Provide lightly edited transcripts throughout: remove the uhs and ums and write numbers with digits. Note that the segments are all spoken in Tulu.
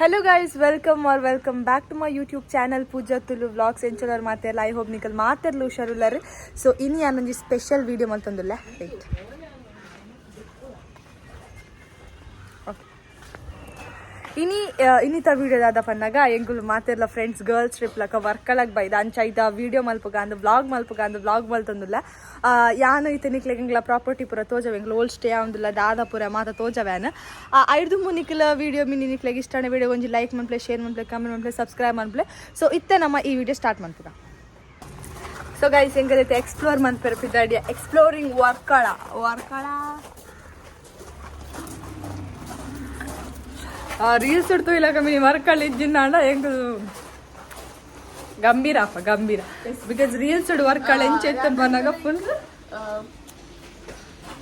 Hello guys, welcome or welcome back to my YouTube channel Pooja Tulu vlogs. ಎಂಚಲರ್ ಮಾತೆರ್ಲ? I hope ನಿಕಲ್ ಮಾತೆರ್ಲು ಹುಷಾರುಲ್ಲರ್. ಸೊ ಇನಿ ಯಾನೊಂಜಿ ಸ್ಪೆಷಲ್ ವೀಡಿಯೋ ಮಲ್ತೊಂದುಲ್ಲೆ. Wait, okay. ಇನಿ ಇನ್ನಿತ ವೀಡಿಯೋ ದಾದ ಪನ್ನಗ, ಎಂಕುಲು ಮಾತೆರ್ಲ ಫ್ರೆಂಡ್ಸ್ ಗರ್ಲ್ಸ್ ಟ್ರಿಪ್ ಲಕ ವರ್ಕಳಗ್ ಬೈದ. ಅಂಚ ಐತ ವೀಡಿಯೋ ಮಲ್ಪುಗ ಅಂದ್ ವ್ಲಾಗ್ ಮಲ್ಪುಗ ಅಂದ್ ವ್ಲಾಗ್ ಮಲ್ತೊಂದುಲ್ಲ. ಯಾನು ಇತ್ತೆ ನಿಕ್ಲೆಗ್ ಎಂಕ್ಲ ಪ್ರಾಪರ್ಟಿ ಪೂರ ತೋಜವೆ, ಎಂಕ್ಲ ಓಲ್ಡ್ ಸ್ಟೇ ಆವೊಂದುಲ್ಲ, ದಾದ ಪೂರ ಮಾತ ತೋಜವ್ಯಾನ್. ಐರ್ದು ನಿಕ್ಲ ವೀಡಿಯೋ ಮಿನಿ ನಿಕ್ಲೆಗ್ ಇಷ್ಟಾನ ವೀಡಿಯೋ ಒಂಜಿ ಲೈಕ್ ಮನ್ಪ್ಲೆ, ಶೇರ್ ಮನ್ಪ್ಲೆ, ಕಮೆಂಟ್ ಮನ್ಪ್ಲೆ, ಸಬ್ಸ್ಕ್ರೈಬ್ ಮನ್ಪ್ಲೆ. ಸೊ ಇತ್ತೆ ನಮ್ಮ ಈ ವಿಡಿಯೋ ಸ್ಟಾರ್ಟ್ ಮನ್ಪುಗ. ಸೊ ಗೈಸ್, ಎಂಕಲೈತೆ ಎಕ್ಸ್ಪ್ಲೋರ್ ಮನ್ಪೆರ್ ಪಿದಾಡಿಯ. ಎಕ್ಸ್ಪ್ಲೋರಿಂಗ್ ವರ್ಕಳ. ವರ್ಕಳ ರೀಲ್ಸ್ ಉಡ್ತು ಇಲ್ಲ ಕಮ್ಮಿ ವರ್ಕಳ ಇಜ್ಜಿಂದಾಂಡ ಎಂಕ್ ಗಂಭೀರ ಅಪ್ಪ ಗಂಭೀರ, because reels Varkala ಎಂಚ ಇತ್ತು ಬಂದಾಗ ಫುಲ್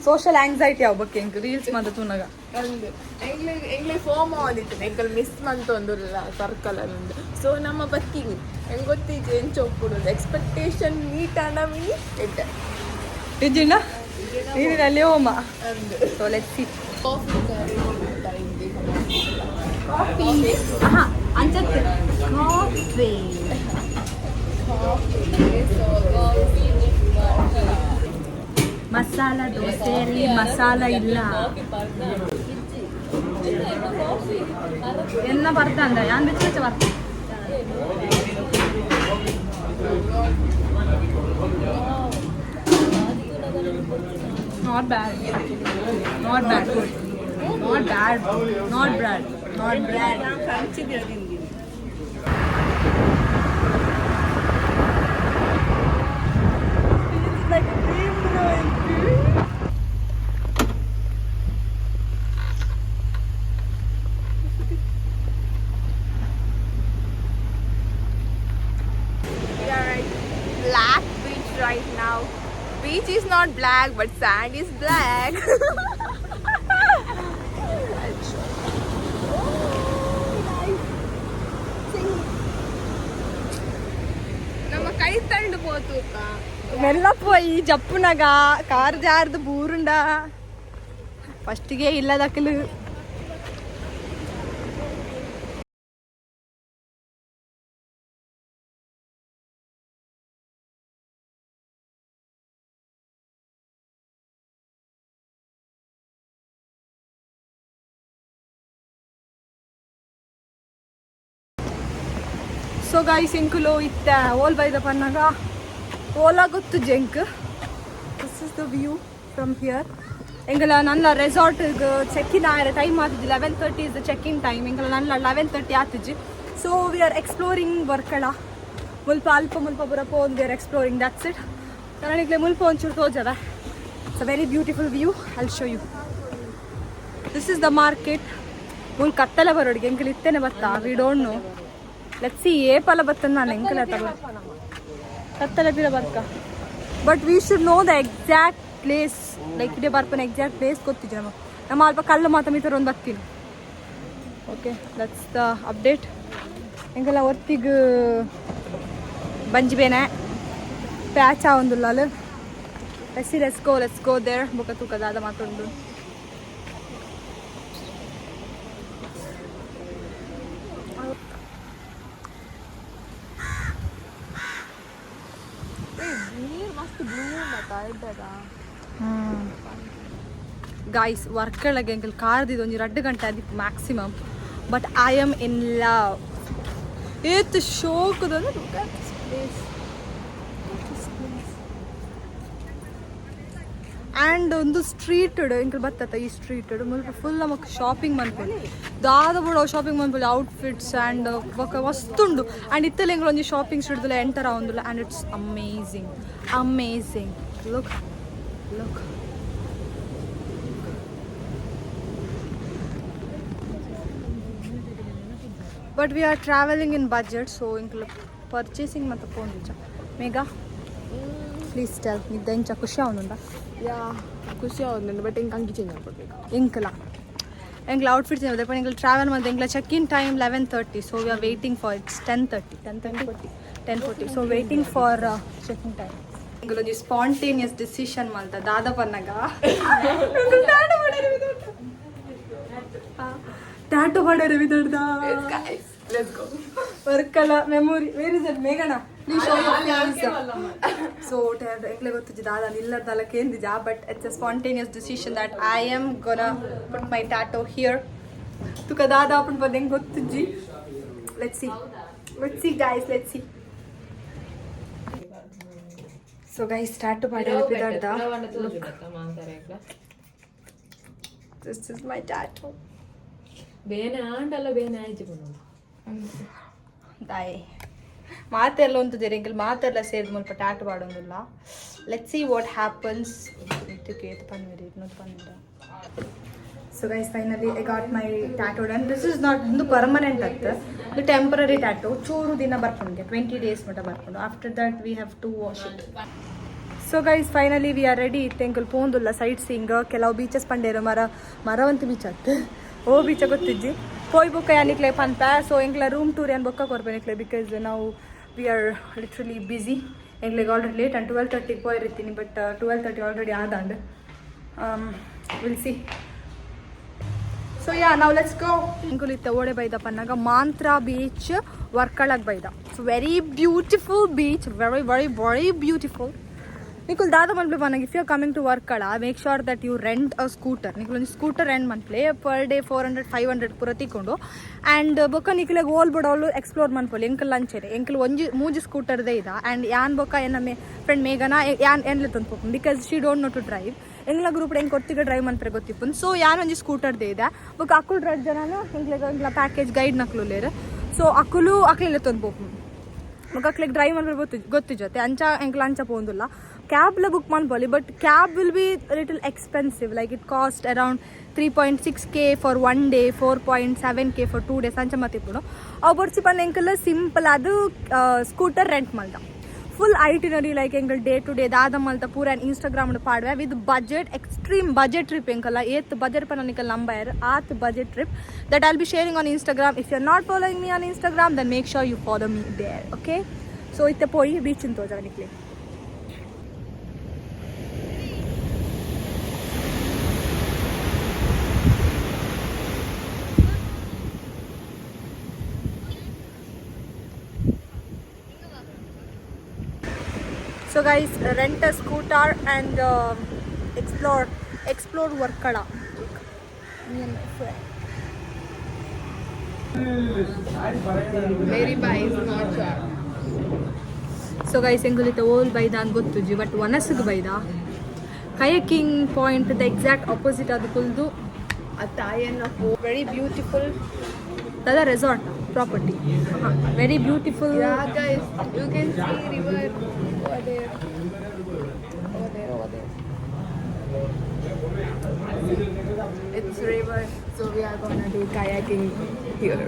ಸೋಷಿಯಲ್ ಆಂಗ್ಸೈಟಿ ಆಗ್ಬೇಕು ಎಂಕ್ ರೀಲ್ಸ್ ಮಾತ ತೂನಗ. ಅಂದ್ ಎಂಗ್ಲೆ ಎಂಗ್ಲೆ ಫೋಮೋ ಆದಿತ್ತು, ಎಂಕಲ್ ಮಿಸ್ ಮಂತೊಂದುಲ್ಲ ಸರ್ಕಲ್ ಅಂದ್. ಸೊ ನಮ್ಮ ಬತ್ತಿನಿ ಎಂಗ್ ಗೊತ್ತಿಜ್ಜಿ ಎಂಚ ಒಪ್ಪುಡು, ಎಕ್ಸ್ಪೆಕ್ಟೇಷನ್ ಮೀಟ್ ಆಂಡ ಮಿನಿ ಎಡ್ಡೆ. ಇಜ್ಜಿಂಡ ನೀರಿನಲ್ಲಿ ಹೋಮ. ಅಂದ್. ಸೊ let's see. Coffee. Coffee ಆಹಾ ಅಂಚತ್ತೆ ಕಾಫಿ. ಸೊ ಮಸಾಲ ದೋಸೆಯಲ್ಲಿ ಮಸಾಲ ಇಲ್ಲ. ಎನ್ನ ಬರ್ತಾ ಅಂದ ಯಾನ್ ಬೆಚ್ಚ ಬೆಚ್ಚ ಬರ್ತಾ. Not bad, not bad, not bad, not bad, not bad. Like a dream, bro. We are at Black Beach right now. Beach is not black, but sand is black. I'll show you. Oh, nice. See. ನಮ್ಮ ಕೈ ತಂಡು ಪೋತುಕ. ಮೆಲ್ಲ ಪೋಯಿ, ಜಪ್ಪುನಗ ಕಾರ್ ಜಾರ್ದು ಬೂರುಂಡ ಫಸ್ಟಿಗೆ ಇಲ್ಲದಕ್ಕಲು. ಸೊ ಗಾಯ್ಸ್, ಎಂಕುಲು ಇತ್ತ ಓಲ್ ಬೈದ ಪನ್ನಗ ಓಲಾ ಗೊತ್ತು ಜೆಂಕ್. This is the view from here. ಎಂಗಲ ನನ್ನ ರೆಸಾರ್ಟ್ ಚೆಕ್ ಇನ್ ಆಯರ ಟೈಮ್ ಆತಿಜಿ. 11:30 is the check in time. ಎಂಕಲ ನನ್ನ 11:30 ಆತಿಜಿ. So we are exploring Varkala. ಮುಲ್ಪ ಅಲ್ಪ ಮುಲ್ಪ ಪೂರ phone we are exploring, that's it. ನನಗೆ ಮುಲ್ಪ ಒಂಚೂರು ತೋಜದ. It's a very beautiful view. I'll show you. This is the market. ಮುಲ್ ಕತ್ತಲೆ ಬರೋಡಿಗೆ ಎಂಕಲ್ ಇತ್ತೇನೆ ಬತ್ತಾ, we don't know. Let's see ಏಪಲ ಬತ್ತನ ನಾನು ಎಂಕಲ್ ತಗೋ ಕತ್ತಲೆ ಪಿರ ಬರ್ಕ. But we should know the exact place, like ಇಡೇ ಬರ್ಪನ ಎಕ್ಸಾಕ್ಟ್ ಪ್ಲೇಸ್ ಗೊತ್ತಿದ್ದೆ. ನಮ್ಮ ನಮ್ಮ ಅಲ್ಪ ಕಲ್ಲು ಮಾತ ಮಿತ್ರ ಒಂದು ಬರ್ತೀನಿ. Okay, that's the update. ಎಂಕೆಲ್ಲ ಒತ್ತಿಗ್ ಬಂಜಿ ಬೇನೆ patch ಒಂದುಲ್ಲ. Let's see, let's go, let's go there. ಬೊಕ ತೂಕ ದಾದ ಮಾತೊಂಡು. ನೀರು ಮಸ್ತ್ ಬ್ಲೂ ಮತ್ತ ಇದ್ದದ. ಗಾಯ್ಸ್, ವರ್ಕಳಗೆ ಎಂಕಲ್ ಕಾರ್ದಿದ್ದು ಒಂಜಿ 2 ಗಂಟೆ ಆದಿತ್ತು maximum, but I am in love. ಏತ್ ಶೋಕುದ place and ಒಂದು ಸ್ಟ್ರೀಟ್ ಎಂಕಲ್ ಬತ್ತತ್ತ. ಈ ಸ್ಟ್ರೀಟ್ ಮುಲ್ಪ ಫುಲ್ ನಮಕ್ ಶಾಪಿಂಗ್ ಮನ್ಪೊಲಿ, ದಾದ ಬೋಡ ಶಾಪಿಂಗ್ ಮನ್ಪೊಲಿ, ಔಟ್ಫಿಟ್ಸ್ ಆ್ಯಂಡ್ ಬೊಕ ಮಸ್ತ್ ಉಂಡು. ಆ್ಯಂಡ್ ಇತ್ತಲ್ಲ ಎಂಕಲ್ ಒಂಜಿ ಶಾಪಿಂಗ್ ಸ್ಟ್ರೀಟ್ ಎಂಟರ್ ಆವೊಂದುಲ್ಲ and it's amazing, amazing. Look, look. But we are travelling in budget, so ಎಂಕಲ್ purchasing ಮತ್ತು ಪೋಂದಿಜ್ಜ. ಮೇಘಾ, ಪ್ಲೀಸ್ ಟೆಲ್, ನಿದ್ದೆ ಇಂಚ ಖುಷಿ ಆವೊಂದುಂಡ? ಯಾ, ಖುಷಿ ಆവുಂದುಂಡು, ಬಟ್ ಎಂಕ್ ಅಂಗಿ ಚೇಂಜ್ ಮಾಡ್ಕೊಡ್ಬೇಕು. ಎಂಕಲ ಎಂಕ್ಲ ಔಟ್ಫಿಟ್ಸ್ ಏನಿದೆ, ಬಟ್ ಎಂಕಲ್ ಟ್ರಾವೆಲ್ ಮತ್ತೆ ಎಂಕ್ಲ check in time 11:30, so we are waiting for, it's 10:30, 10:30, 10:40, so waiting for check in time. ಎಂಕಲೊಂಜಿ spontaneous decision ಮಲ್ತ. ದಾದ ಪನ್ನಗ, Tattoo ಪಾಡರೆ ಬಿದಡ್ದ. Guys, let's go. Varkala memory. Where is that ಮೇಘನಾ? Please show your face. So ಎಂಕ್ಲೆ ಗೊತ್ತಿಜ್ಜಿ ದಾದ ಇಲ್ಲದಲ್ಲ ಕೇಂದಿಜಾ, but it's a spontaneous decision that I am gonna put my tattoo here. ತುಕ ದಾದ ಆಪುಂಡು ಪಂದ್ ಎಂಕ್ ಗೊತ್ತಿಜ್ಜಿ. Let's see, let's see guys, let's see. So guys, tattoo ಪಾಡರೆ ಬಿದಡ್ದ. This is my tattoo. ಬೇನೆ ಆಂಡಲ್ಲ ಬೇನೆ ಆಯ್ತು. ದಾಯೆ ಮಾತೆಲ್ಲ ಒಂದು ಎಂಕಲ್ ಮಾತೆಲ್ಲ ಸೇರಿದ ಮುಲ್ಪ ಟ್ಯಾಟು ಪಾಡೊಂದುಲ್ಲ. Let's see what happens. ಏತ್ ಪನ್ವೆರ್ ಇನ್ನೊಂದು ಪನ್ವೆರ. So guys, finally I got my tattoo done. This is not ಒಂದು ಪರ್ಮನೆಂಟ್ ಅತ್ತ, ಇದು ಟೆಂಪರರಿ ಟ್ಯಾಟು. ಚೂರು ದಿನ ಬರ್ಕೊಂಡು 20 ಡೇಸ್ ಮಟ್ಟ ಬರ್ಕೊಂಡು, after that we have to wash it. So guys, finally we are ready. ಇತ್ತೆ ಎಂಕುಲು ಪೋಂದುಲ್ಲ ಸೈಟ್ ಸೀಯಿಂಗ್. ಕೆಲವು ಬೀಚಸ್ ಪಂಡೇರು ಮರ ಮರವಂತ ಬೀಚ್ ಅತ್ತು ಓ ಬೀಚ ಗೊತ್ತಿಜ್ಜಿ. ಪೋಯ್ ಬೊಕ್ಕ ಯಾನಿಕ್ಲೆ ಪನ್ಪ. ಸೊ ಎಂಕ್ಲ ರೂಮ್ ಟೂರ್ ಏನು ಬೊಕ್ಕ ಕೊರ್ಪೆ ನಿಕ್ಲೆ, because ನಾವು we are literally busy. ಎಂಕ್ಲೆಗ್ already late and 12:30ಗೆ ಪೋಯಿರ್ತೀನಿ, but 12:30 already ಆದಾಂಡ್. We'll see. So yeah, ನಾವು let's go. ಎಂಕುಲು ಇತ್ತ ಓಡೆ ಬೈದ ಪನ್ನಾಗ ಮಾಂತ್ರ ಬೀಚ್ ವರ್ಕಳಗ್ ಬೈದ. So very beautiful beach, very very very beautiful. ನಿಕುಲ್ ದಾದ ಮನ್ಪ್ಲೆ ಪನ್ನಾಗ, if you are coming to Varkala, make sure that you rent a scooter. ನಿಕುಲ್ ಒಂದು ಸ್ಕೂಟರ್ ರೆಂಟ್ ಮನ್ಪ್ಲೆ. ಪರ್ ಡೇ 400, 500 ಪೂರ ತಿಕ್ಕೊಂಡು. ಆ್ಯಂಡ್ ಬೊಕ್ಕ ನಿಕ್ಲೆಗ್ ಓಲ್ ಬಡವಲು ಎಕ್ಸ್ಪ್ಲೋರ್ ಮನ್ಪೊಲಿ. ಎಂಕಲ್ ಲಂಚೇನೆ ಎಂಕಲ್ ಒಂಜಿ ಮೂಜಿ ಸ್ಕೂಟರ್ದೇ ಇದ. ಆ್ಯಂಡ್ ಯಾನ್ ಬೊಕ್ಕ ಎನ್ನ ಮೇ ಫ್ರೆಂಡ್ ಮೇಘನ ಯಾನ್ ಎನ್ಲೆ ತಂದು, because she don't know to drive. ಎಂಗ್ಲ ಗ್ರೂಪ್ ಎಂಕ್ ಒತ್ತಿಗೆ ಡ್ರೈವ್ ಮನ್ಪರೆ ಗೊತ್ತಿಪ್ಪುನ್. ಸೊ ಯಾನ್ ಒಂಜಿ ಸ್ಕೂಟರ್ದೇ ಇದೆ. ಬೊಕ್ಕ ಅಕುಲು ರಡ್ಡ್ ಜನನು ಎಂಕ್ಲೆಗ್ ಎಂಕ್ಲ ಪ್ಯಾಕೇಜ್ ಗೈಡ್ ನಕ್ಲು. ಸೊ ಅಕುಲು ಅಕ್ಲೆಲ್ಲ ತಂದು ಪೋಪುಂಡು. ಬೊಕ್ಕ ಅಕ್ಲೆಗ್ ಡ್ರೈವ್ ಮನ್ಪರೆ ಗೊತ್ತು ಗೊತ್ತು ಜೊತೆ ಅಂಚ ಎಂಕ್ಲ ಅಂಚ ಪೋಂದುಲ್ಲ. ಕ್ಯಾಬ್ಲ book ಮನ್ಪೊಲಿ, but cab will be little expensive, like it cost around 3.6K for one day, 4.7K for 2 days ಅಂಚ ಮತ್ತಿಪ್ಪುಂಡು. ಅವು ಬೊರ್ಚಿ ಪಂಡ ಎಂಕಲ್ ಸಿಂಪಲ್ ಅದು ಸ್ಕೂಟರ್ ರೆಂಟ್ ಮಲ್ದ. ಫುಲ್ ಐಟಿನರಿ ಲೈಕ್ ಎಂಕಲ್ ಡೇ ಟು ಡೇ ದಾದ ಮಲ್ತ ಪೂರ ಇನ್ಸ್ಟಾಗ್ರಾಮ್ ಪಾಡ್ವೆ with budget, extreme budget trip. ಎಂಕಲ್ಲ ಏತ್ ಬಜೆಟ್ ಪನ್ನ ನಿಕಲ್ ನಂಬಯರ್ ಆತ್ budget trip that I'll be sharing on Instagram. If you are not following me on Instagram, then make sure you follow me there, okay? So ಇತ್ತೆ ಪೋಯಿ ಬೀಚ್ ತೋಜ ನಿಕ್ಲೆ. So guys, rent a scooter and explore Varkala. Me and my friend. Very bye is not sure. So guys, ಎಂಗುಲಿತ ಓಲ್ ಬೈದ ಅಂತ ಗೊತ್ತುಜಿ, ಬಟ್ ವನಸ್ಗೆ ಬೈದ. Kayaking point the exact opposite ಅದು ಕುಲ್ದು. ಆ ತಾಯಿಯನ್ನ ವೆರಿ ಬ್ಯೂಟಿಫುಲ್ ದದ resort property, very beautiful. Yeah, guys, you can see river over there. Over there, over there. It's river, so we are gonna do kayaking here.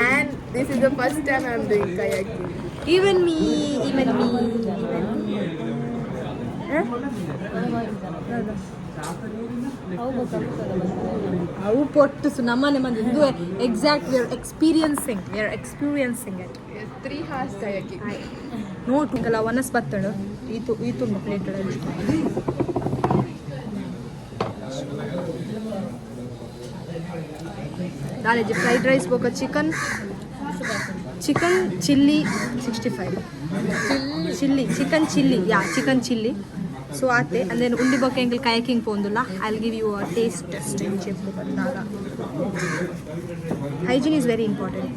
And this is the first time I'm doing kayaking. Even me, even me, even me. ಅವು ಪೊಟ್ಟು ನಮ್ಮನೆ ಮಂದಿ ಇದು exact we are experiencing, we are experiencing it. Yes, 3 hours kayaking. Note ಇಂಕಲ ಒನಸ್ ಬತ್ತಳು ಈತು ಈತುಂಡು ಪ್ಲೇಟ್. ದಾಲೇಜಿ ಫ್ರೈಡ್ ರೈಸ್ ಬೊಕ chicken chilli 65, chilli chicken chilli, yeah, chicken chilli. So ಆತೆ ಅಂದ್ರೆ ಉಂಡಿ ಬೊಕ್ಕ ಎಂಕಲ್ ಕಯಕಿಂಗ್ ಪೋಂದುಲ್ಲ. I give you a taste test చెప్పು ಬಂದಾಗ. Hygiene is very important.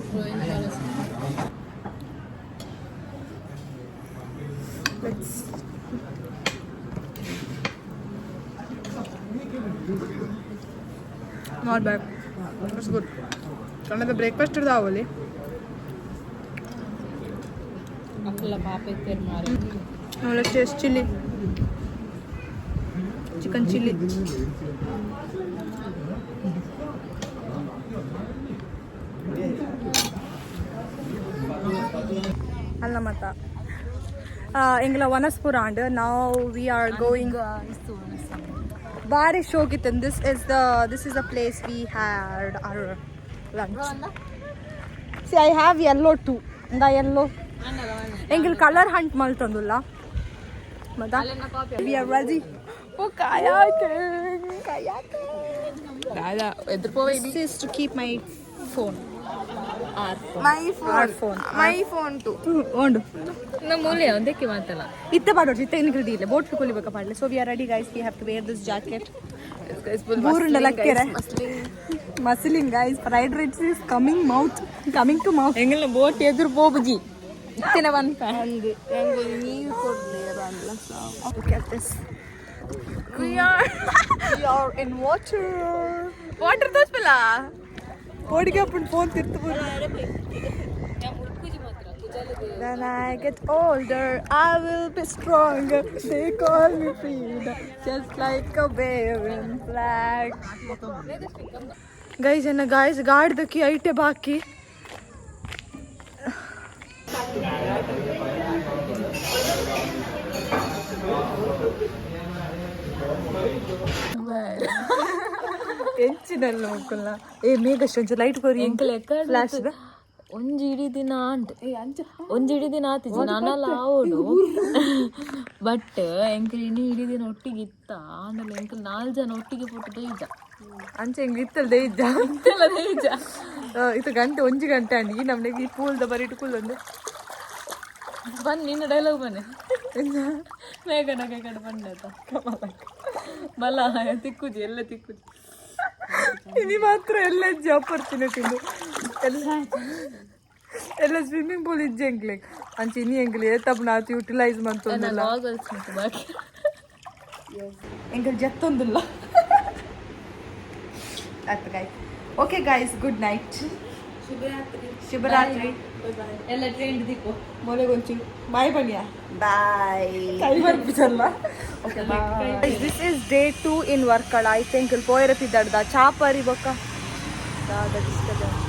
Let's not bad. It's good. Kannada breakfast ಇರ್ದಾವಲ್ಲಿ. ಅಕ್ಕಲ ಪಾಪ ಇತ್ತೇರು ಮಾರೆ. Let's taste chilli, chicken chilli. ಅಲ್ಲ ಮತ್ತ ಎಂಗ್ಲ ವನಸ್ಪುರ ಅಂಡ್ ನಾವು we are going. ಬಾರಿ ಶೋಕಿತ್ತು. This is the place we had our lunch. See, I have yellow too. The yellow. ಎಂಕಲ್ colour Hunt ಮಲ್ತೊಂದುಲ್ಲ ಮತ್ತ. We are ready for kayaking, kayaking. ದಾದಾ ಎದುರು This is to keep my phone. My Our phone phone. My phone too. ಉಂಡು ನಮ್ಮ ಮೂಲೆ ಒಂದಕ್ಕೆ ಮಾತಲ್ಲ. ಇತ್ತೆ ಪಾಡೋಡು, ಇತ್ತೆ ಇನ್ನು ಇಲ್ಲ, boat ಕೊಲಿಬೇಕ ಪಾಡ್ಲೆ. So we are ready, guys. We have to wear this jacket. ಬೂರುಂಡ ಲಕ್ಕೆರೆ ಮಸಿಲಿಂಗ್ guys. Fried rice is coming mouth, coming to mouth. ಎಂಗಲ್ನ boat ಎದುರು ಪೋಬುಜಿ ಇತ್ತಿನ ಒನ್. ನೀರು ಕೊಡ್ಲಿ. Look at this. We are We are in water. Water ತೋಚ್ಪಲ್ಲ. ಓಡಿಗೆ ಅಪ್ಪನ phone ತಿರ್ತು. When I get older, I will be stronger. They call me freedom, just like a waving flag. Guys, ಎನ್ನ guys, ಗಾಡ್ದಕ್ಕಿ ಐಟೆ ಬಾಕಿ. ಎಂಚಿನಲ್ಲ ಮುಕ್ಕುಲ್ಲ. ಏ ಮೇಘ, ಒಂಚೂರು ಲೈಟ್ ಕೊರಿ. ಎಂಕಲ್ ಎಕ್ಕ ಫ್ಲಾಶ್. ಒಂಜಿ ಇಡೀ ದಿನ ಆಂಟ್, ಒಂಜಿ ಇಡೀ ದಿನ ಆತಿಜಿ ನಾನಲ್ಲ ಆವೋಡು. ಬಟ್ ಎಂಕಲ್ ಇನಿ ಇಡೀ ದಿನ ಒಟ್ಟಿಗೆ ಇತ್ತ. ಆಮೇಲೆ ಎಂಕಲ್ ನಾಲ್ ಜನ ಒಟ್ಟಿಗೆ ಫೋಟೋ ಇದ್ದ. ಅಂಚೆ ಹೆಂಗ್ ಇತ್ತಲ್ದೆ ಇಜ್ಜ? ಇತ್ತೆಲ್ಲ ಇಜ್ಜ. ಇದು ಗಂಟೆ ಒಂಜಿ ಗಂಟೆ ಅಂడి. ಈ ನಮ್ಗೆ ಈ ಪೂಲ್ದ ಬರೀಟು ಕುಲ್ಲೊಂದು. ಬನ್ನಿ, ನಿನ್ನ ಡೈಲಾಗ್ ಬನ್ನಿ. ಮೇಘನ ಕಡೆ ಬಂದಾತ ಬಲ ತಿಕ್ಕುಜಿ, ಎಲ್ಲ ತಿಕ್ಕುಜಿ. ಇನಿ ಮಾತ್ರ ಎಲ್ಲ ಆಪರ್ಚುನಿಟಿ ಎಲ್ಲ ಎಲ್ಲ ಸ್ವಿಮ್ಮಿಂಗ್ ಪೂಲ್ ಇಜ್ಜೆ ಎಂಕ್ಲೆ. ಅಂಚೆ ಇನಿ ಎಂಕ್ಲೆ ಏತಪ್ಪ ನಾತಿ ಯುಟಿಲೈಸ್ ಮಂತೊಂದಿಲ್ಲ. ಗಾಗಲ್ಸ್ ಉಂಟು ಬಾಕಿ. ಎಂಕಲ್ ಜತ್ತೊಂದಿಲ್ಲ ಆಯ್ತು guys. Okay guys, good night. ಶುಭರಾತ್ರಿ. ಶುಭರಾತ್ರಿ. ಎಲ್ಲ ಟ್ರೆಂಡ್ ದಿಕ್ಕು. ಮೊಲೆಗೊಂಚು ಬಾಯ್ ಬನ್ನಿಯಾ. ಬಾಯ್. ಕೈ ಬರ್ಪಿಸಲ್ಲ. Okay, this is day 2 in Varkala. I think ಪೋಯರ ಪಿದ್ದಾಡ್ದ ಚಾಪರಿ ಬೊಕ್ಕ ದಾದ ಡಿಸ್ಟರ್ಬೆನ್ಸ್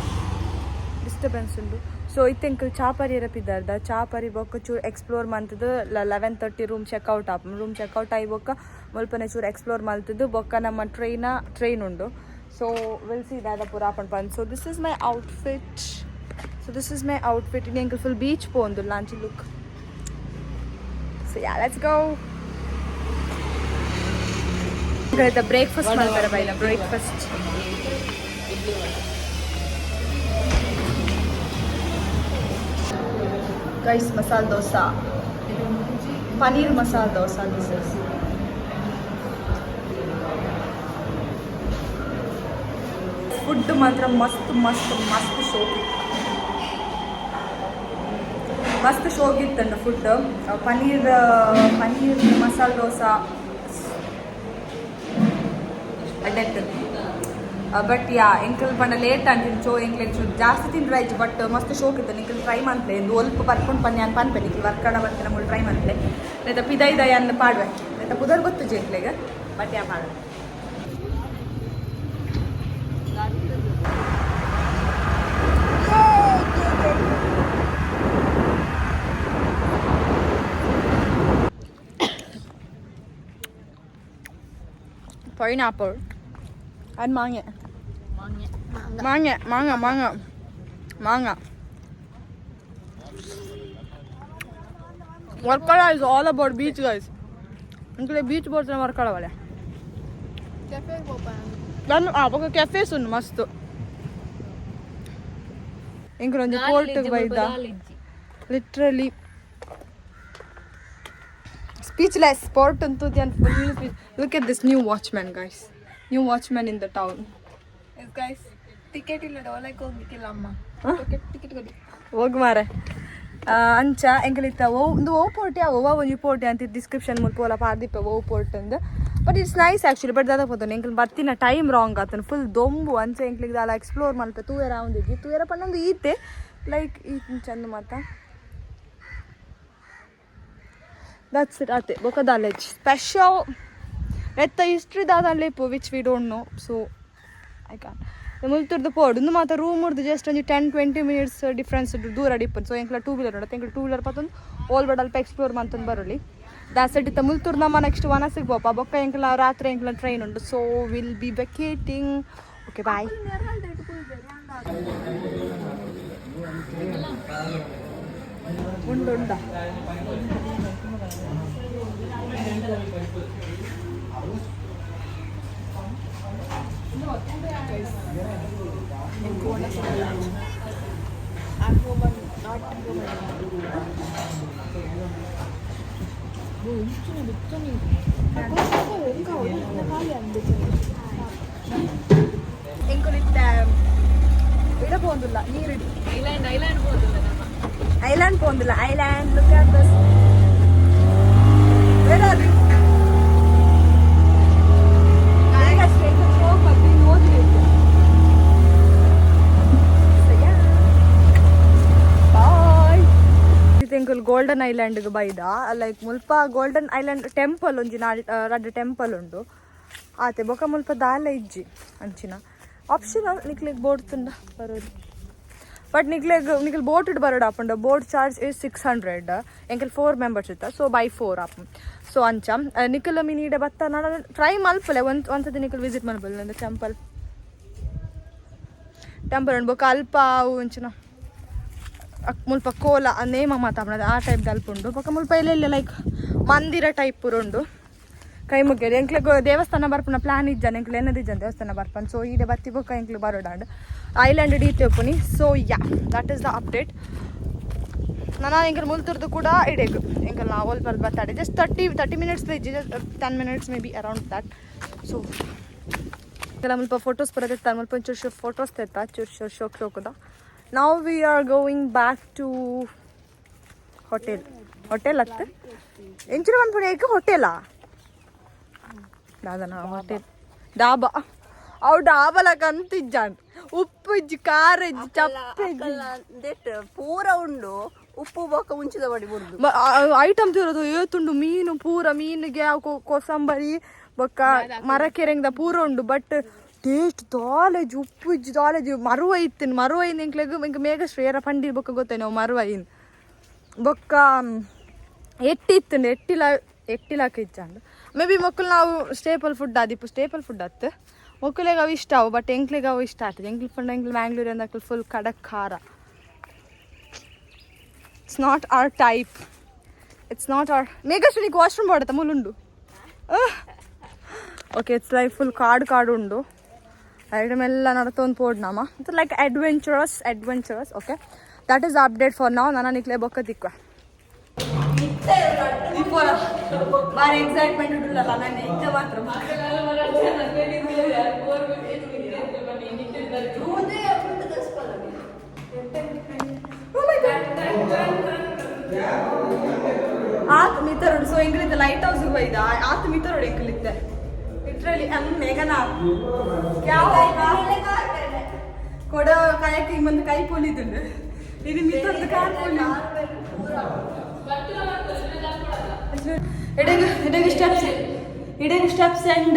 ಡಿಸ್ಟರ್ಬೆನ್ಸ್ ಉಂಡು. ಸೊ ಇತ್ತೆಂಕಲ್ ಚಾಪರಿ ಪಿದ್ದಾರ್ದ ಚಾಪರಿ ಬೊಕ್ಕ ಚೂರು ಎಕ್ಸ್ಪ್ಲೋರ್ ಮಂತದ್ದು 11:30 ರೂಮ್ ಚೆಕ್ಔಟ್ ಆಪ್. ರೂಮ್ ಚೆಕ್ಔಟ್ ಆಯಿ ಬೊಕ್ಕ ಮುಲ್ಪನೆ ಚೂರು ಎಕ್ಸ್ಪ್ಲೋರ್ ಮಲ್ತದ್ದು ಬೊಕ್ಕ ನಮ್ಮ ಟ್ರೈನ್ ಉಂಡು. ಸೊ will see ದಾದ ಪೂರ ಆಪಂಡ್ ಪಂದ್. So this is my outfit. So this is my outfit. ಇನ್ನು ಎಂಕಲ್ ಫುಲ್ ಬೀಚ್ ಪೋಂದು ಲಾಂಚಿ look. So yeah, let's go. Breakfast ಮಾಡ್ತಾರೆ ಬೈಲ ಬ್ರೇಕ್ಫಾಸ್ಟ್. ಗೈಸ್, ಮಸಾಲೆ ದೋಸಾ, ಪನೀರ್ ಮಸಾಲೆ ದೋಸಾ this is. Food ಮಾತ್ರ ಮಸ್ತ್ ಮಸ್ತ್ ಮಸ್ತ್ ಶೋಕಿ, ಮಸ್ತ್ ಶೋಕಿತ್ತಂಡ ಫುಡ್. ಪನೀರ್ ಪನೀರ್ ಮಸಾಲೆ ದೋಸಾ ಅಡ್ಡೆತ್ತು. ಬಟ್ ಯಾ, ಎಂಕಲ್ ಪಂಡ ಲೇಟ್ ಅಂತೀನಿ ಚೋ ಎಂಕ್ಲೆ ಚೂರು ಜಾಸ್ತಿ ತಿಂದ್ರೆ ಆಯ್ತು. ಬಟ್ ಮಸ್ತ್ ಶೋಕ್ ಇತ್ತು. ನಿಖಲ್ ಟ್ರೈ ಮಂತ್ಲೆ ಎಂದು ಒಲ್ಪ ಬರ್ಕೊಂಡು ಪನ್ಯ ಪನ್ಪೆ. ನಿಖಲ್ ವರ್ಕಡ ಬರ್ತೀನಿ ಮುಳು ಟ್ರೈ ಮಂತ್ಲೆ ನೇತ ಪಿದೈದ ಅನ್ನ ಪಾಡ್ವೆ. ನೇತ ಪುದರ್ ಗೊತ್ತು ಜೇಂಕ್ಲೆಗ್. ಬಟ್ ಯಾ, ಪಾಡ್ವೆ. Pineapple and mango mango mango mango mango. Varkala is all about beach, guys. ಇಂಕಲೆ beach ಬೋರ್ಡ್ನ ವರ್ಕಳ ವಲೆ. ಕೆಫೆ ಪೋಪ. ನಾನು ಆ ಬೊಕ ಕೆಫೇಸ್ ಉಂಡು ಮಸ್ತ್. ಎಂಕುಲು ಒಂಜಿ ಪೋರ್ಟ್ ಬೈದ. Literally speechless. ಪೋರ್ಟ್ ಅಂತೂ full. Look at this new watchman, guys. New watchman in the town. Guys, ticket ಇಲ್ಲ, ಡೋಲಕ್ಕೆ ಹೋಗ್ಲಿಕ್ಕಿಲ್ಲ ಅಮ್ಮ. ಟಿಕೆಟ್ ಟಿಕೆಟ್ ಕೊಡಿ. ಹೋಗ್ ಮಾರೆ. ಅಂಚ ಎಂಕಲಿತ್ತ ಓ ಒಂದು ಓ ಪೋರ್ಟ್ ಯಾವ ಓ ಒಂಜಿ ಪೋರ್ಟ್ ಅಂತ ಡಿಸ್ಕ್ರಿಪ್ಷನ್ ಮುಲ್ಪ ಓಲ ಪಾರ್ದಿಪ್ಪ ಓ ಪೋರ್ಟ್ ಅಂದ್. But it's nice actually. But ದಾದ ಪೋತೋನು, ಎಂಕಲ್ ಬರ್ತಿನ ಟೈಮ್ ರಾಂಗ್ ಆತನ, ಫುಲ್ ದೊಂಬು. ಅಂಚ ಎಂಕ್ಲಿಗ್ ದಾಲ ಎಕ್ಸ್ಪ್ಲೋರ್ ಮಲ್ಪ ತೂಯರ ಒಂದಿಜ್ಜಿ. ತೂಯರ ಪಂಡ ಈತೆ ಲೈಕ್ ಈ ಚಂದ ಮಾತ. That's it ಆತೆ. ಬೊಕ ದಾಲೇಜ್ ಸ್ಪೆಷಲ್ ಎತ್ತ ಹಿಸ್ಟ್ರಿ ದಾದ which we don't know, so I can ಮುಲ್ತುರ್ದು ಪೋಡು. ಉಂದು ಮಾತ ರೂಮ್ ಉರ್ದು ಜಸ್ಟ್ ಒಂಜಿ 10-20 ಮಿನಿಟ್ಸ್ ಡಿಫ್ರೆನ್ಸ್ ದೂರ ಡಿಪ್ಪನ್. ಸೊ ಎಂಕ್ಲ ಟೂ ವೀಲರ್ ಉಂಡು. ಎಂಕ್ಲ ಟೂ ವೀಲರ್ ಪತ್ತೊಂದು ಓಲ್ ಬಡ ಅಲ್ಪ ಎಕ್ಸ್ಪ್ಲೋರ್ ಮಂತೊಂದು ಬರಲಿ. ದಾಸೆಡ್ ಇತ್ತ ಮುಲ್ತೂರು ನಮ್ಮ ನೆಕ್ಸ್ಟ್ ವನಸಿಗೆ ಪೋಪ. ಬೊಕ್ಕ ಎಂಕ್ಲ ರಾತ್ರಿ ಎಂಕ್ಲ ಟ್ರೈನ್ ಉಂಡು. So will be vacating. Okay, bye. ಉಂಡು ಉಂಡ. Not ಎಂಕುಲಿತ್ತ ಇಡ ಪೋಂದುಲ್ಲ ನೀರಿಡಿ. ಐಲ್ಯಾಂಡ್, ಐಲ್ಯಾಂಡ್ ಪೋಂದುಲ್ಲ ನಮ್ಮ. ಐಲ್ಯಾಂಡ್ ಪೋಂದುಲ್ಲ, island. Look at this. Where are you? ಅಷ್ಟೇ ಹೋಗಿ. ಬಾಯ್. ಎಂಕುಲು ಗೋಲ್ಡನ್ ಐಲ್ಯಾಂಡ್ಗೆ ಬೈದ. ಲೈಕ್ ಮುಲ್ಪ ಗೋಲ್ಡನ್ ಐಲ್ಯಾಂಡ್ ಟೆಂಪಲ್ ಒಂಜಿ ನಾಲ್ ರಡ್ಡ್ ಟೆಂಪಲ್ ಉಂಡು ಆತೆ. ಬೊಕ ಮುಲ್ಪ ದಾಲ ಇಜ್ಜಿ ಅಂಚಿನ ಆಪ್ಷನ್. ನಿಕ್ಲೆಗ್ ಬೋಟ್ ತುಂಡ ಬರೋದು, ಬಟ್ ನಿಕ್ಲೆಗ್ ನಿಕ್ಲ್ ಬೋಟ್ ಬರೋಡು ಆಪುಂಡು. Boat charge is 600. ಎಂಕಲ್ ಫೋರ್ ಮೆಂಬರ್ಸ್ ಇತ್ತ, ಸೊ ಬೈ ಫೋರ್ ಆಪುಂಡು. ಸೊ ಅಂಚ ನಿಕಲ್ ಮಿನಿ ಇಡೆ ಬತ್ತ ನಾನು ಟ್ರೈ ಮಲ್ಪಲೆ. ಒಂದು ಒಂದ್ಸತಿ ನಿಕಲ್ ವಿಸಿಟ್ ಮಲ್ಪಲೆ. ಟೆಂಪಲ್ ಟೆಂಪಲ್ ಉಂಡು. ಬೊಕ ಅಲ್ಪ ಅವು ಅಂಚಿನ ಮುಲ್ಪ ಕೋಲ ನೇಮ ಮಾತಾಪುನದ ಆ ಟೈಪ್ ಅಲ್ಪ ಉಂಡು. ಬೊಕ ಮುಲ್ಪ ಎಲ್ಲೆಲ್ಲ ಲೈಕ್ ಮಂದಿರ ಟೈಪ್ ಪೂರ ಉಂಡು. ಕೈ ಮುಗ್ಯಡ್. ಎಂಕ್ಲೆಗ್ ದೇವಸ್ಥಾನ ಬರ್ಪುನ ಪ್ಲಾನ್ ಇಜ್ಜಾನ, ಎಂಕ್ಲೆ ಎನ್ನದಿಜ್ಜಾನ ದೇವಸ್ಥಾನ ಬರ್ಪನ್. ಸೊ ಈಡೆ ಬತ್ತಿ ಬೊಕ್ಕ ಎಂಕ್ಲು ಬರೋಡಾಂಡ್ island ಡೀತೆ ಉಪ್ಪುನಿ. So yeah, that is the update. ನಾನು ಎಂಕಲ್ ಮುಲ್ತುರ್ದು ಕೂಡ ಇಡೇಕ್ ಎಂಕಲ್ ನಾವು ಒಲ್ಪ ಬತ್ತಾಡೆ. ಜಸ್ಟ್ 30 ಮಿನಿಟ್ಸ್ ಇಜ್ಜಿ, just 10 minutes maybe, around that. So ಕೆಲ ಮುಲ್ಪ ಫೋಟೋಸ್ ಪೂರ ತೆತ್ತಾರೆ. ಮುಲ್ಪ ಒಂಚೂರು ಫೋಟೋಸ್ ತೆತ್ತ, ಚೂರು ಚೂರು ಶೋಕ್ ಶೋಕುದ. ನಾವು we are going back to hotel. Hotel ಅತ್ತೆ ಎಂಚಿನ ಪನ್ಪುನಿ ಏಕ ಹೋಟೆಲಾ ದಾದನ ಹೋಟೆಲ್, ಡಾಬಾ. ಅವು ಡಾಬಲಕ ಅಂತ ಇಜ್ಜಾಂಡ್. ಉಪ್ಪು ಇಜ್ಜಿ, ಖಾರ ಇಜ್ಜಿ, ಚಪ್ಪೆ ಇಜ್ಜಿ. ಪೂರ ಉಂಡು, ಉಪ್ಪು ಬೊಕ್ಕ ಮುಂಚಿದ ಬಡಿ ಬುಡ್ದು. ಐಟಮ್ಸ್ ಇರೋದು ಏತುಂಡು. ಮೀನು ಪೂರ, ಮೀನಿಗೆ ಅವು ಕೋಸಂಬರಿ ಬೊಕ್ಕ ಮರಕೆರೆಂಗ್ದ ಪೂರ ಉಂಡು. ಬಟ್ ಟೇಸ್ಟ್ ದಾಲೇಜ್, ಉಪ್ಪು ಇಜ್ಜಿ, ದಾಲೇಜ್. ಮರುವ ಇತ್ತಿನ ಮರುವ ಇನ್ ಎಂಕ್ಲೆಗ್ ಎಂಕ್ ಮೇಘ ಶ್ರೇಯರ ಪಂಡಿ ಬೊಕ್ಕ ಗೊತ್ತೇ ನಾವು ಮರುವ ಇನ್. ಬೊಕ್ಕ ಎಟ್ಟಿ ಇತ್ತುಂಡು, ಎಟ್ಟಿಲ ಎಟ್ಟಿಲಾಕ ಇಜ್ಜಾಂಡ್. ಮೇ ಬಿ ಮೊಕ್ಕಲು ನಾವು ಸ್ಟೇಪಲ್ ಫುಡ್ ಆದಿಪ್ಪು. ಸ್ಟೇಪಲ್ ಫುಡ್ ಅತ್ತು ಮೊಕ್ಕಲೆಗ್ ಅವು ಇಷ್ಟ ಅವು, ಬಟ್ ಎಂಕ್ಲೆಗ್ ಅವು ಇಷ್ಟ ಆಗ್ತದೆ. ಎಂಕ್ಲು ಪಂಡ ಎಂಕ್ಲು ಮ್ಯಾಂಗ್ಳೂರ್ ಅಂದಕ್ಲು ಫುಲ್ ಖಡಕ್ ಖಾರ. It's not our type, it's not our. ಮೇಘಶ್ರೀನಿಗೆ washroom ಬಾಡತ್ತ ಮುಲುಂಡು. Okay, it's like full ಕಾಡು ಕಾಡು ಉಂಡು. ಐಟಮ್ ಎಲ್ಲ ನಡತೊಂದು ಪೋಡ್ ನಾಮ. It's like adventurous, adventurous. Okay, that is update for ನಾವು. ನಾನು ನಿಕ್ಲೆ ಬೊಕ್ಕ ತಿಕ್ವ. ಬಾರಿ ಎಕ್ಸೈಟ್ಮೆಂಟ್ ಉಂಟಲ್ಲ ನನ್ನ ಇಚ್ಛೆ ಮಾತ್ರ. Oh my God. ಆತ್ ಮಿತ್ತರೋಡು. ಸೊ ಎಂಕ್ಲಿತ್ತೆ ಲೈಟ್ ಹೌಸ್ ಬೈದ ಆತ್ ಮಿತ್ತರೋಡು ಎಂಕ್ಲಿತ್ತೆ. ಲಿಟ್ರಲಿ ಅಮ್ ಮೇಘನಾ ಕ್ಯಾ ಹೋಗಾ ಕೊಡ ಕಾಯಕ್ಕೆ ಬಂದು ಕೈ ಪೊಲಿದುಂಡು. ಇದು ಮಿತ್ತರದ ಕಾರ್ ಪೊಲಿ. ಎಡೆಗ್ ಎಡೆಗ್ ಸ್ಟೆಪ್ಸ್, ಇಡೆಗ್ steps, and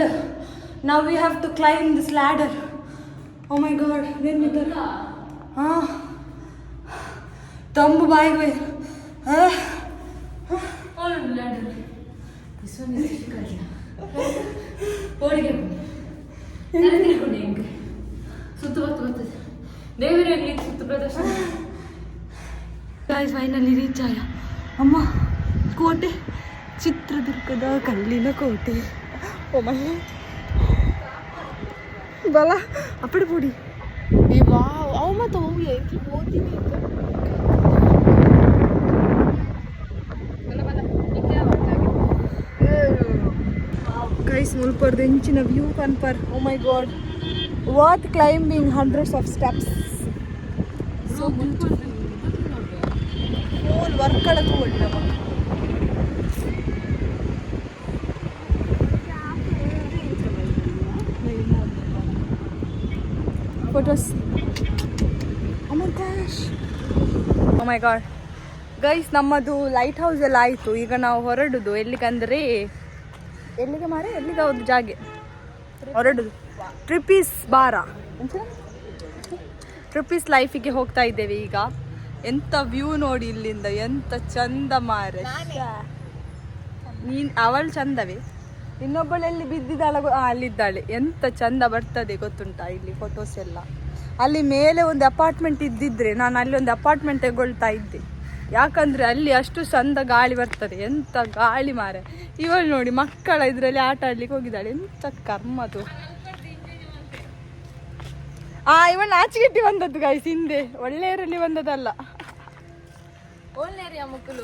now we have to climb this ladder. Oh my God. ಏನು ಮಿತ್ತರ್? ಹಾಂ, ತಂಬು ಬಾಯಿಗೆ. ಹಾಂ. This one is difficult. ಪೋಡಿಗೆ ಹೆಂಗೆ ಸುತ್ತು ಬತ್ತು ಬರ್ತದೆ ದೇವರಲ್ಲಿ ಸುತ್ತು ಪ್ರದರ್ಶನ. ಗಾಯ್ಸ್, ಫೈನಲಿ ರೀಚ್ ಆಯ ಅಮ್ಮ. ಕೋಟೆ, ಚಿತ್ರದುರ್ಗದ ಕಲ್ಲಿನ ಕೋಟೆ. ಓ ಮೈ ಬಲ ಅಪ್ಪಡಿ ಪುಡಿ. ಏ ವಾವ್, ಅವು ಮತ್ತೆ ಹೋಗಿ ಎಂಕ್ಲು ಓದಿನಿ. ಗೈಸ್, ಮುಲ್ಪರ್ದು ಎಂಚಿನ view ಪನ್ಪರ್. Oh my God, worth climbing hundreds of steps. So whole work ತೂವೊಂಡು ನಮ್ಮ. Photos. Oh my gosh. Oh my God. Guys, ನಮ್ಮದು ಲೈಟ್ ಹೌಸ್ ಎಲ್ಲ ಆಯಿತು. ಈಗ ನಾವು ಹೊರಡುದು ಎಲ್ಲಿಗಂದ್ರೆ, ಎಲ್ಲಿಗೆ ಮಾರೆ, ಎಲ್ಲಿಗೆ ಹೌದು ಜಾಗೆ ಹೊರಡುದು? ಟ್ರಿಪೀಸ್ ಬಾರ, ಟ್ರಿಪೀಸ್ ಲೈಫಿಗೆ ಹೋಗ್ತಾ ಇದ್ದೇವೆ ಈಗ. ಎಂತ ವ್ಯೂ ನೋಡಿ ಇಲ್ಲಿಂದ, ಎಂತ ಚಂದ ಮಾರೆ. ನೀನ್ ಅವಳು ಚಂದವೇ. ಇನ್ನೊಬ್ಬಳು ಎಲ್ಲಿ ಬಿದ್ದಿದ್ದಾಳ? ಅಲ್ಲಿದ್ದಾಳೆ. ಎಂತ ಚಂದ ಬರ್ತದೆ ಗೊತ್ತುಂಟಾ ಇಲ್ಲಿ ಫೋಟೋಸ್ ಎಲ್ಲ? ಅಲ್ಲಿ ಮೇಲೆ ಒಂದು ಅಪಾರ್ಟ್ಮೆಂಟ್ ಇದ್ದಿದ್ರೆ ನಾನು ಅಲ್ಲಿ ಒಂದು ಅಪಾರ್ಟ್ಮೆಂಟ್ ತಗೊಳ್ತಾ ಇದ್ದೆ. ಯಾಕಂದ್ರೆ ಅಲ್ಲಿ ಅಷ್ಟು ಚಂದ ಗಾಳಿ ಬರ್ತದೆ. ಎಂತ ಗಾಳಿ ಮಾರೆ. ಇವಳು ನೋಡಿ, ಮಕ್ಕಳ ಇದರಲ್ಲಿ ಆಟ ಆಡ್ಲಿಕ್ಕೆ ಹೋಗಿದ್ದಾಳೆ. ಎಂತ ಕರ್ಮದು. ಆ ಇವನ್ ಆಚೆಗಿಟ್ಟಿ ಬಂದದ್ದು ಗೈಸ್, ಹಿಂದೆ ಒಳ್ಳೆಯರಲ್ಲಿ ಬಂದದ್ದಲ್ಲ.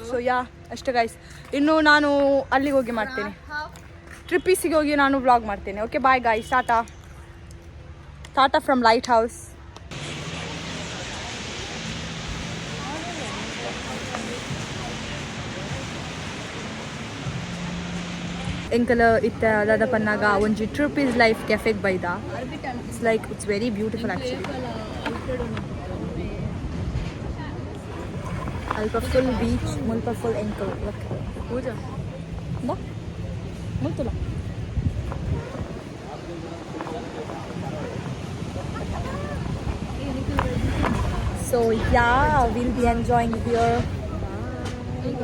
ಸೊ ಯಾ, ಅಷ್ಟೇ ಗೈಸ್. ಇನ್ನು ನಾನು ಅಲ್ಲಿಗೆ ಹೋಗಿ ಮಾಡ್ತೇನೆ, ಟ್ರಿಪ್ಪೀಸಿಗೆ ಹೋಗಿ ನಾನು ವ್ಲಾಗ್ ಮಾಡ್ತೇನೆ. Okay, bye guys, tata tata from lighthouse. ಎಂಕಲ ಇತ್ತ ದಾದ ಪನ್ನಾಗ ಒಂಜಿ ಟ್ರಿಪ್ is life ಕೆಫೆಗ್ ಬೈದ. It's like, it's very beautiful actually. ಅಲ್ಪ ಫುಲ್ ಬೀಚ್, ಮುಲ್ಪ full ಎಂಕಲ್. Pooja. ಮುಲ್ತುಲ. So yeah, we'll be enjoying here. ಈಗ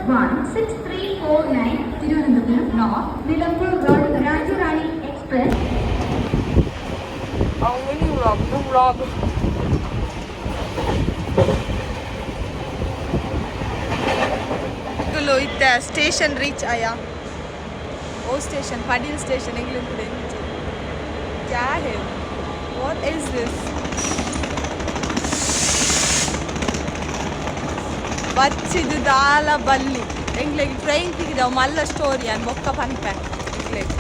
16349 Thiruvananthapuram North Nilambur Road Rajurani Express. Mini vlog, vlog. ಇತ್ತ ಸ್ಟೇಷನ್ ರೀಚ್ ಆಯಾ. ಓ ಸ್ಟೇಷನ್, ಪಡೀಲ್ ಸ್ಟೇಷನ್. ಎಂಗ್ಲಿಂಗ್ ಕ್ಯಾ ಹೇ? What is this? ಬಚ್ಚಿದು ದಾಲ ಬಲ್ಲಿ. ಎಂಗ್ಲೆಗ್ ಟ್ರೈನ್ ತಿಕ್ಕಿದವು ಮಲ್ಲ ಸ್ಟೋರಿ ಅನ್ ಬೊಕ್ಕ ಪನ್ಪೆ ಎಂಗ್ಲೆಗ್.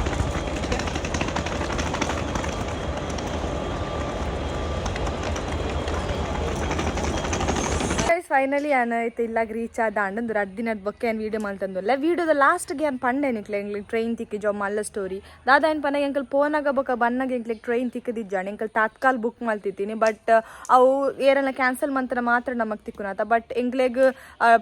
ಗೈಸ್, ಫೈನಲಿ ನಾನು ಇತ್ತೆ ಇಲ್ಲಾಗ ರೀಚ್ ಆದ. ಅಂಡಂದು ರಡ್ಡ್ ದಿನದ ಬೊಕ್ಕೆ ಏನು ವೀಡಿಯೋ ಮಲ್ತಂದುಲ್ಲ. ವೀಡಿಯೋದ ಲಾಸ್ಟ್ಗೆ ಏನು ಪಂಡೆ ನಿಕ್ಲೆ ಎಂಗ್ಲಿಗೆ ಟ್ರೈನ್ ತಿಕ್ಕಿಜೋ ಮಲ್ಲ ಸ್ಟೋರಿ. ದಾದ ಏನು ಪನ್ನಾಗ, ಎಂಕಲ್ ಪೋನಾಗ ಬೊಕ್ಕ ಬನ್ನಾಗ ಎಂಕ್ಲಿಗೆ ಟ್ರೈನ್ ತಿಕ್ಕದಿಜ್ಜಾಣ. ಎಂಕಲ್ ತಾತ್ಕಾಲ್ ಬುಕ್ ಮಲ್ತಿದ್ದೀನಿ, ಬಟ್ ಅವು ಏರೆಲ್ಲ ಕ್ಯಾನ್ಸಲ್ ಮಂತ್ರ ಮಾತ್ರ ನಮಗೆ ತಿಕ್ಕುನಾತ. ಬಟ್ ಎಂಗ್ಲೆಗ್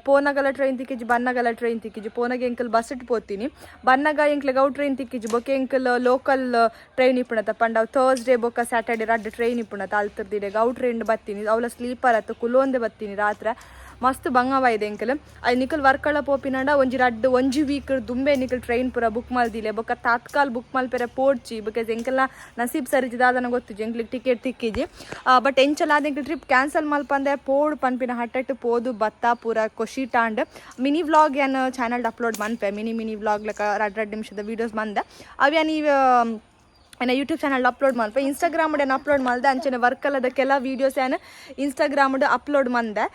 ಪೋನಾಗಲ ಟ್ರೈನ್ ತಿಕ್ಕಿಜಿ, ಬನ್ನಾಗಲ ಟ್ರೈನ್ ತಿಕ್ಕಿಜಿ. ಪೋನಾಗ ಎಂಕಲ್ ಬಸ್ it ಪೋತೀನಿ, ಬನ್ನಾಗ ಎಂಕ್ಲೆಗ್ ಅವು ಟ್ರೈನ್ ತಿಕ್ಕಿಜಿ. ಬೊಕ್ಕ ಎಂಕಲ್ ಲೋಕಲ್ ಟ್ರೈನ್ ಇಪ್ಪುಣತ ಪಂಡ ಅವು ಥರ್ಸ್ಡೇ ಬೊಕ್ಕ ಸ್ಯಾಟರ್ಡೆ ರಡ್ಡ್ ಟ್ರೈನ್ ಇಪ್ಪುಣತ ಅಲ್ತರ್ದಿಡೆಗ್. ಅವು ಟ್ರೈನ್ ಬತ್ತೀನಿ. ಅವಲ ಸ್ಲೀಪರ್ ಅತ್ತ, ಕುಲೋಂದೆ ಬತ್ತೀನಿ. ರಾತ್ರೆ ಮಸ್ತ್ ಬಂಗವ ಇದೆ ಎಂಕಲ್. I ನಿಕಲ್ ವರ್ಕಳ ಪೋಪಿನಂಡ ಒಂಜಿ ರಡ್ಡ್ ಒಂಜಿ ವೀಕ್ ದುಂಬೆ ನಿಕಲ್ ಟ್ರೈನ್ ಪೂರ ಬುಕ್ ಮಲ್ದಿಲೆ. ಬೊಕ್ಕ ತಾತ್ಕಾಲ್ ಬುಕ್ ಮಲ್ಪೆರೆ ಪೋಡ್ಚಿ, because ಎಂಕಲ್ನ ನಸೀಬ್ ಸರಿಜಿ ದಾದನ ಗೊತ್ತಿಜಿ, ಎಂಕ್ಲಿಗೆ ಟಿಕೆಟ್ ತಿಕ್ಕಿಜಿ. ಬಟ್ ಎಂಚಲ ಆದ ಎಂಕಲ್ ಟ್ರಿಪ್ ಕ್ಯಾನ್ಸಲ್ ಮಲ್ಪಂದೆ ಪೋಡ್ ಪನ್ಪಿನ ಹಟ್ಟಟ್ಟು ಪೋದು ಬತ್ತ ಪೂರ ಖುಷಿ ಟಾಂಡ್. ಮಿನಿ ವ್ಲಾಗ್ ಏನು ಚಾನಲ್ ಅಪ್ಲೋಡ್ ಮನ್ಪೆ, ಮಿನಿ ಮಿನಿ ವ್ಲಾಗ್ ಲೆಕ್ಕ ರಡ್ಡ್ ರಡ್ಡ್ ನಿಮಿಷದ ವೀಡಿಯೋಸ್ ಬಂದೆ. ಅವು ನೀವು ಏನ ಯೂಟ್ಯೂಬ್ ಚಾನಲ್ ಅಪ್ಲೋಡ್ ಮಲ್ಪ, ಇನ್ಸ್ಟಾಗ್ರಾಮ್ ಏನು ಅಪ್ಲೋಡ್ ಮಾಡ್ದೆ. ಅಂಚನೆ ವರ್ಕಲ್ಲದ ಕೆಲ ವೀಡಿಯೋಸ್ ಏನು ಇನ್ಸ್ಟಾಗ್ರಾಮ್ ಅಪ್ಲೋಡ್ ಮಂದೆ.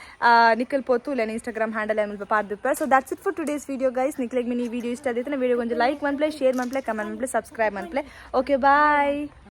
ನಿಖಲ್ ಪೋತು ಇಲ್ಲ ಇನ್ಸ್ಟಾಗ್ರಾಮ್ ಹ್ಯಾಂಡಲ್ ಏನು ಪಾರ್ದಿಪ್ಪ. So that's it for today's video, guys. ನಿಕ್ಲೆಗ್ mini video ಇಷ್ಟ ಆದಿತ್ತು ವೀಡಿಯೋ ಒಂಜಿ ಲೈಕ್ ಮನ್ಪ್ಲೆ, ಶೇರ್ ಮನ್ಪ್ಲೆ, ಕಮೆಂಟ್ ಮನ್ಪ್ಲೆ, ಸಬ್ಸ್ಕ್ರೈಬ್ ಮನ್ಪ್ಲೆ. Okay, bye.